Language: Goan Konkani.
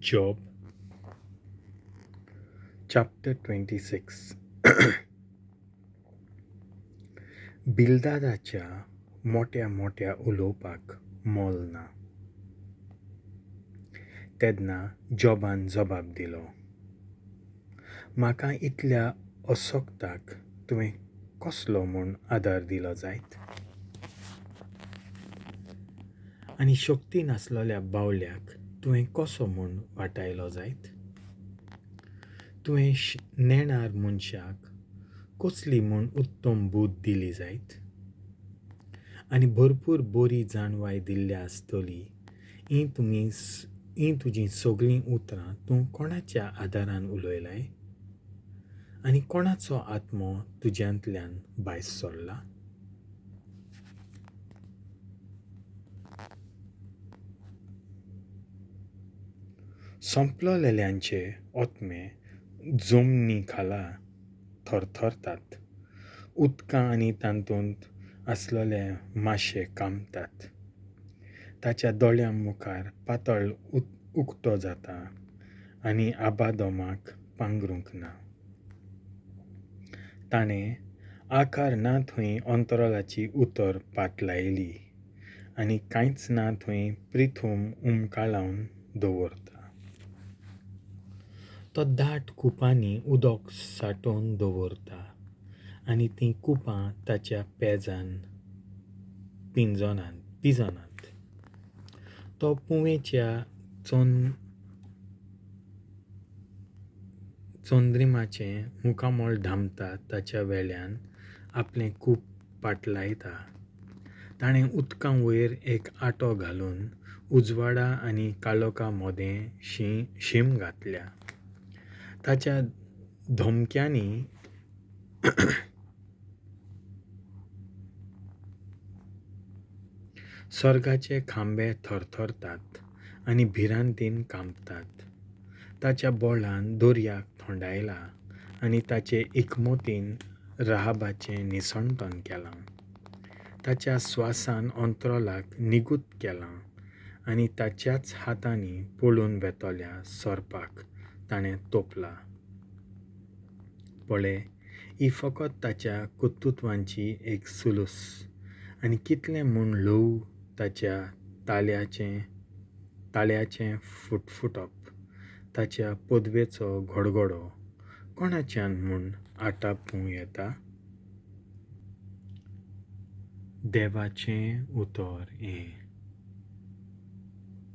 Job chapter 26. बिल्दादाच्या मोट्या मोट्या उलोवपाक मोल ना. तेन्ना जॉबान जबाब दिलो, म्हाका इतल्या असक्ताक तुवें कसलो म्हूण आदार दिलो जायत? आनी शक्ती नासलेल्या बावल्याक तुवें कसो म्हूण वाटायलो जायत? तुवें नेणार मनशाक कसली म्हूण उत्तम बूद दिली जायत? आनी भरपूर बरी जाणवाय दिल्ल्या आसतली. हीं तुजीं सगळीं उतरां तूं कोणाच्या आदारान उलयलाय? आनी कोणाचो आत्मो तुज्यांतल्यान भायर सरला? सोंपलेल्यांचे आत्मे जमनी खाला थरथरतात, उदकां आनी तातूंत आसलेले माशे कांपतात. ताच्या दोळ्यां मुखार पातळ उक्तो जाता आनी आबादोमाक पांगरूंक ना. ताणें आकार ना थंय अंतराळाची उतर पातळायली आनी कांयच ना थंय प्रिथूम उमकाळावन दवरता. तो दाट कुपांनी उदक सांठोवन दवरता आनी तीं कुपां ताच्या पेजान पिंजनात. तो पुंवेच्या चंद्रिमाचें मुखामळ धांपता, ताच्या वेल्यान आपलें कूप पातळायता. ताणें उदका वयर एक आटो घालून उजवाडा आनी काळोखा मदें शीम घातल्या. ताच्या धमक्यांनी सर्गाचे खांबे थरथरतात आनी भिरांतीन कांपतात. ताच्या बळान दर्याक थंडायला आनी ताचे इकमतीन राहाबाचें निसणटन केलां. ताच्या स्वासान अंतराळाक निगूत केलां आनी ताच्याच हातांनी पळून वेतल्या सोरपाक ताणें तोपला. पळय, ही फकत ताच्या कर्तृत्वांची एक सुलूस आनी कितलें म्हूण ल्हव ताच्या ताळ्याचें फुटफुटप, ताच्या पदवेचो घडघडो कोणाच्यान म्हूण आटापूं येता? देवाचें उतर हें.